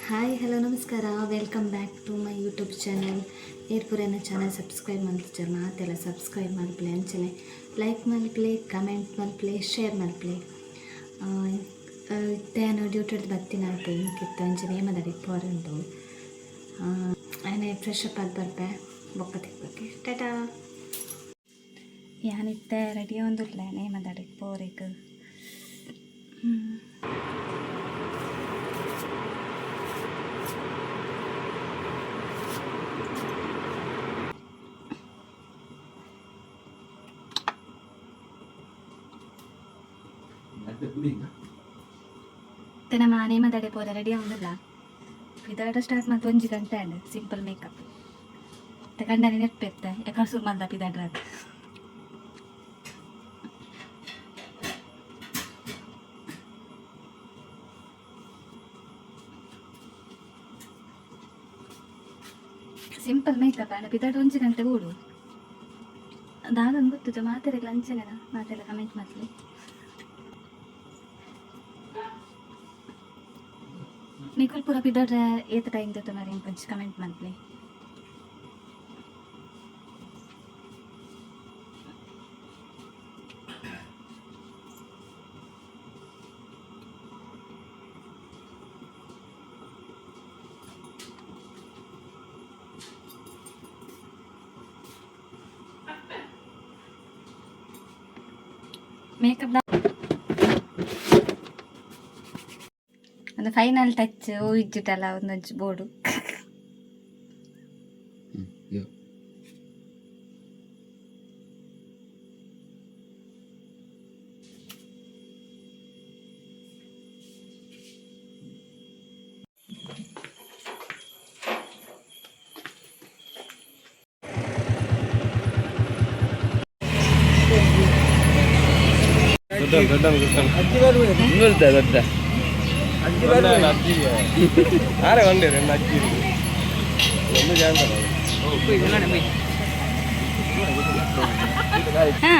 Hi, hello, ನಮಸ್ಕಾರ. Welcome back to my YouTube channel. ಏರ್ಪುರನ channel subscribe ಮಲ್ತಿಜರ್ ಮಾತೆಲ್ಲ subscribe ಮಲ್ಪಲೆ, ಅಂಚನೆ like ಮಲ್ಪಲೆ, comment ಮಲ್ಪಲೆ, share ಮಲ್ಪಲೆ. ಇತ್ತೆ ಯಾನ್ ಡ್ಯೂಟಿಡ್ದು ಬತ್ತಿನಾತೆ. ಇಂಕಿತ್ತ ಅಂಚನೆ ನೇಮದಡಿಗೆ ಪೋರುಂಡು. ಆನೆ ಫ್ರೆಶ್ ಅಪ್ ಆದ್ ಬರ್ಪೆ, ಬೊಕ್ಕ ತಿಕ್ಬೇಕೆ. ಟಾಟಾ. ಯಾನಿತ್ತೆ ರೆಡಿ ಆವೊಂದುಲ್ಲೆ ನೇಮದಡಿಗೆ ಪೋರೆಗ್. ಇತ್ತೆ ನಮ್ಮ ನೇಮದಡೆ ಪೋರೆ ರೆಡಿ ಆವೊಂದುಲ್ಲ. ಪಿದಾಡ ಸ್ಟಾರ್ಟ್ ಮಲ್ತ್ 1 ಗಂಟೆ ಆಂಡ್. Simple make-up. ಇತ್ತೆ ಕಂಡನಿ ನೆಟ್ಪೆತ್ತೆ, ಎಕಡೆ ಸುರು ಮಲ್ದ ಪಿದಾಡ್ರದು. ಸಿಂಪಲ್ ಮೇಕಪ್ ಆಂಡ ಪಿದಾಡ 1 ಗಂಟೆ ಬೋಡು. ದಾದೊಂದು ಗೊತ್ತುಜ. ಮಾತೆರೆಗ್ಲ ಅಂಚೆನೇನ? ಮಾತೆಲ್ಲ ಕಮೆಂಟ್ ಮಲ್ತ್ಲೆ. ನಿಕುಲು ಪೂರ ಪಿದಾಡ್ರೆ ಏತ್ ಟೈಮ್ ದೆತೊನರೆ ಎಂಕ್ ಕಮೆಂಟ್ ಮಲ್ಪಲೆ. ಮೇಕಪ್ ಒಂದು ಫೈನಲ್ ಟಚ್ ಇಜ್ಜಿಟಲ್ಲ ಒಂದೊಂಜಿ ಬೋರ್ಡು. ಯೋ. ದೊಡ್ಡ ದೊಡ್ಡ ದೊಡ್ಡ ಆರೆ ಒಂದೇ రెండు ಅಜ್ಜಿ ಒಂದು ಜಾಂತ. ಹಾ.